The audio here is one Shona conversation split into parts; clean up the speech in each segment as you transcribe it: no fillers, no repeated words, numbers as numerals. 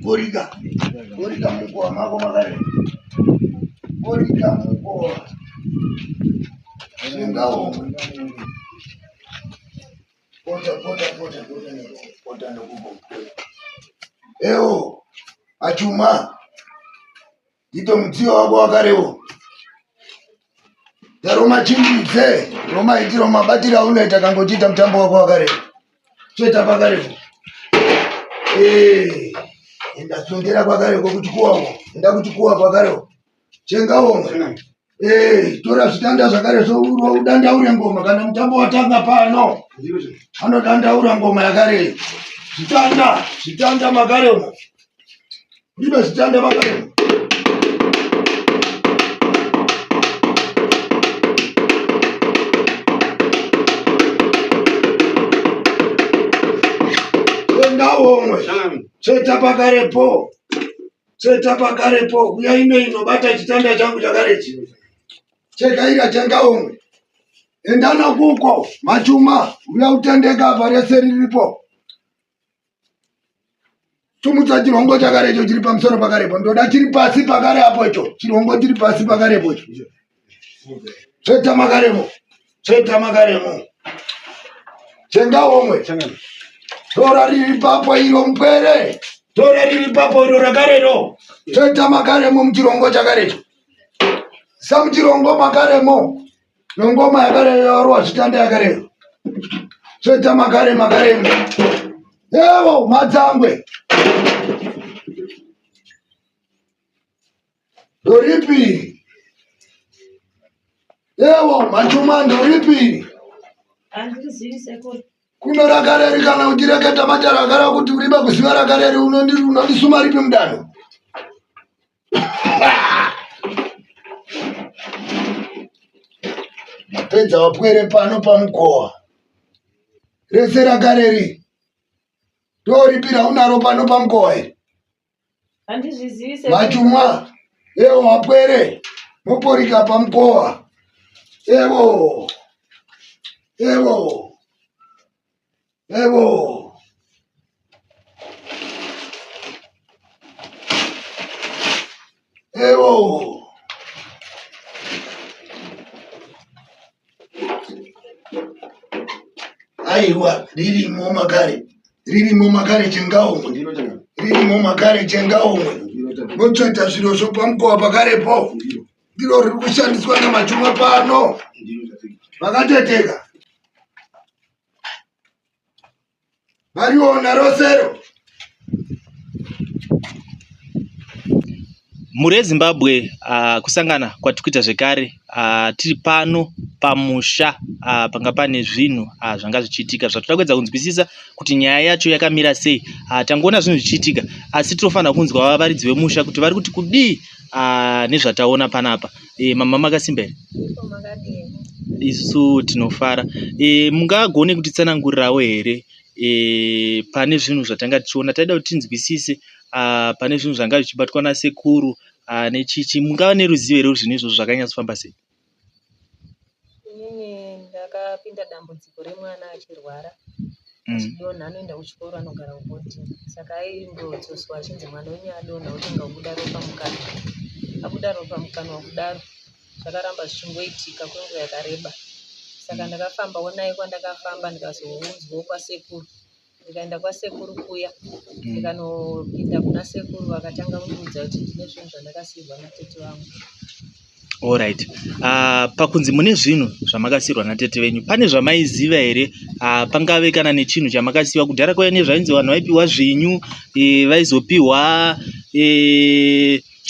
Korika, korika mukowa mako makare. Korika mukowa. Shingawo. Pota, pota, pota, pota, pota ndokubo. Ewo, achuma. Ito mudziyo wako wakarewo. Roma chimbidze, Roma itiro mabatiro aunoita kangochiita mutambo wako wakarewo. Tsveta pakarepo. Eh, enda tsondera kwakareko kuchikuwa uko. Enda kuchikuwa kwakareko. Chenga womwe. Eh, tora zvitanda zvakare so udandaure ngoma kana mutambo watanga pano. Anodandaura ngoma yakare. Zvitanda, zvitanda makare umo. Ndibe zvitanda makare umo. Enda womwe. Tsveta pakarepo. Tsveta pakarepo. Uya ino inobata chitanda changu chakarechi. Chekaira chenga womwe. Enda nakuko machuma uya utendeka apa rese riripo. Tumutsa chirongo chakare icho chiri pamusoro pakarepo. Ndoda chiri pasi pakare apo icho. Chirongo chiri pasi pakarepo icho. Tsveta makaremo. Tsveta makaremo. Chenga homwe. Tora riri papo iro mupwere. Tora riri papo iro rakarero. Tsveta makaremo muchirongo chakarecho. Samuchirongo makaremo. Nongoma yakarero yarwa zvitanda yakarero. Tsveta makare makaremo. Evo madzangwe. Ndoripi? Evo machuma ndoripi? Handizivi sekuru. Kuno rakareri kana uchireketa matara akara kuti uriba kuziva rakareri unondisuma ripi mudano? Mapedza wapwere pano pamukowa. Rese rakareri. Toripira unaro pano pamukowa iri. Handizvizivi sekuru. Vachumwa, evo wapwere, moporika pamukowa. Evo, evo, evo. Evo. Aiwa, ririmo makare. Ririmo makare chengaumwe. Ririmo makare chengaumwe. Motsveta zviro zvopamukova pakarepo. Ndiro riri kushandiswa namachuma pano. Vakateteka. Variona rosero. Mhuri yeZimbabwe kusangana kwatiri kuita zvekare tiri pano pamusha panga pane zvinhu zvanga zvichiitika zvatoda kuedza kunzwisisa kuti nyaya yacho yakamira sei. Tangoona zvinhu zvichiitika asi tinofanira kunzwa varidzi vemusha kuti vari kuti kudii nezvataona panapa. Mama makasimba here? Isu tinofara. Mungagone kutitsanangurirawo here pane zvinhu zvatanga tichiona taida kuti tinzwisise pane zvinhu zvanga zvichibatwa nasekuru nechichi mungava neruzivo here kuti zvinhu izvozvo zvakanyatsofamba sei? Inini ndakapinda dambudziko remwana achirwara achidonha anoenda kuchikoro anogara kubhodhingi saka aindodzoswa achinzi mwana wenyu adonha otanga kubuda ropa mukanwa abuda ropa mukanwa kudaro zvakaramba zvichingoitika kwenguva yakareba saka ndakafambawo naye kwandakafamba ndikazounzwawo kwasekuru ndikaenda kwasekuru kuya ndikanopinda kuna sekuru vakatanga kundiudza kuti ndine zvinhu zvandakasiirwa natete vangu. Alright. Pakunzi mune zvinhu zvamakasiirwa natete venyu, pane zvamaiziva here? Pangave kana nechinhu chamakasiiwa kudhara kwaiva nezvainzi vanhu vaipiwa zvinyu, vaizopiwa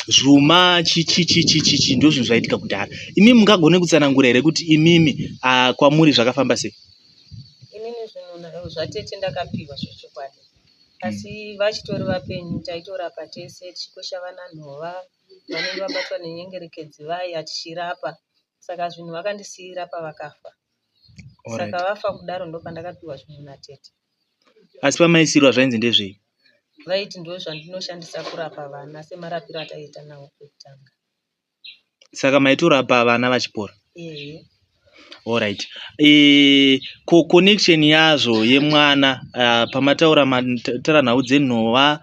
zvuma chichi chichi chichi ndozvinhu zvaiitika kudhara. Imimi mungagone kutsanangura here kuti imimi kwamuri zvakafamba sei? Inini zvinhu zvatete ndakapiwa zvechokwadi asi vachitori vapenyu taitorapa tese tichikwesha vana nhova Vanenge vabatwa nenyengerekedzi vaya tichirapa. Saka zvinhu vakandisiira pavakafa. Saka vafa kudaro ndopandakapiwa zvinhu natete. Asi pamaisirwa zvainzi ndezvei? Vaiti ndozvandinoshandisa kurapa vana semarapiro ataiita navo pekutanga. Saka maitorapa vana vachipora? Ehe. Alright. E, ko connection yazvo yemwana pamataura mataura nhau dzenhova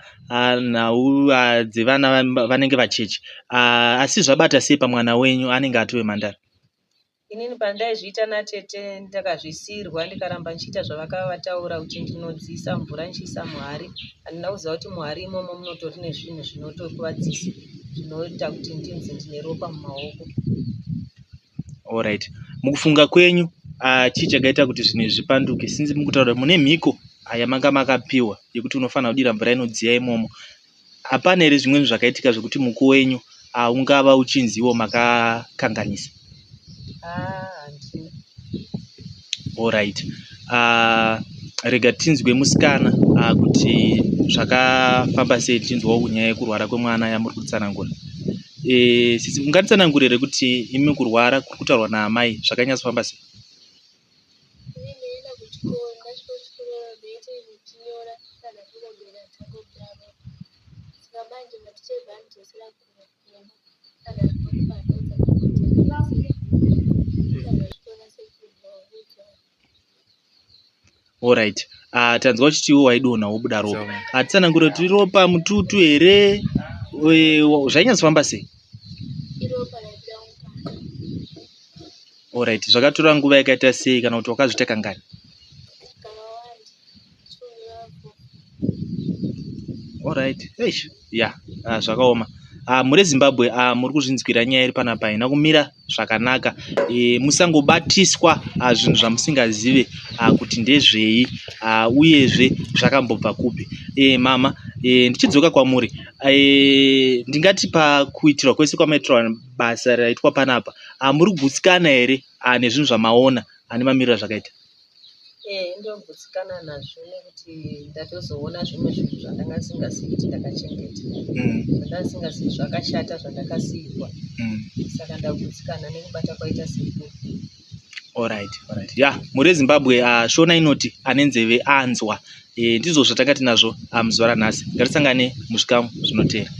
nhau dzevana vanenge vacheche asi zvabata sei pamwana wenyu anenge atove mhandara? Inini pandaizviita natete ndakazvisiirwa ndikaramba ndichiita zvavakavataura kuti ndinodziisa mvura ndichiisa muhari. Handina kuziva kuti muhari imomo munotori nezvinhu zvinotokuvadzisa zvinoita kuti ndinzi ndine ropa mumaoko. Alright. Mukufunga kwenyu chii chakaita kuti zvinhu izvi zvipanduke since mukutaura kuti mune mhiko yamanga makapiwa yekuti unofanira kudira mvura inodziya imomo. Hapana here zvimweni zvakaitika zvekuti muku wenyu ungava uchinziwo makakanganisa? Ah, handina. Alright. Rega tinzwe musikana kuti zvakafamba sei tichinzwawo nyaya yekurwara kwemwana yamuri kutsanangura. E, sisi mungatitsanangurire here kuti imi kurwara kuri kutaurwa naamai zvakanyatsofamba sei? Ini ndaenda kuchikoro, ndasvika kuchikoro ndaiti ndichinyora kana ndinobira ndangobira ropa. Saka manje maticha vandidzosera kumba kana ndinobata Alright. Tanzwa uchiti iwe waidonha wobuda ropa. Atitsanangure kuti ropa mututu here? Zvainyatsofamba sei? Iropa raibuda mukana. Alright, zvakatora nguva yakaita sei kana kuti wakazviita kangani? Kakawanda. Alright. Eish. Yeah, zvakaoma. Mhuri yeZimbabwe muri kuzvinzwira nyaya iri panapa haina kumira zvakanaka. E, musangobatiswa zvinhu zvamusingazive kuti ndezvei uyezve zvakambobva kupi. E, mama e, ndichidzoka kwamuri e, ndingati pakuitirwa kwese kwamaitirwa basa raitwa panapa muri kugutsikana here nezvinhu zvamaona nemamiriro azvakaita? Ehe ndogutsikana nazvo nekuti ndatozoona zvimwe zvinhu zvandanga ndisingazivi kuti ndakachengeta. Zvandanga ndisingazivi zvakashata zvandakasiirwa. Saka ndagutsikana nekubata kwaita sekuru. Alright, alright. Ya, mhuri yeZimbabwe Shona inoti ane nzeve anzwa. E, ndizvo zvatanga tinazvo muzuva ranhasi. Ngatisangane muzvikamu zvinoteera.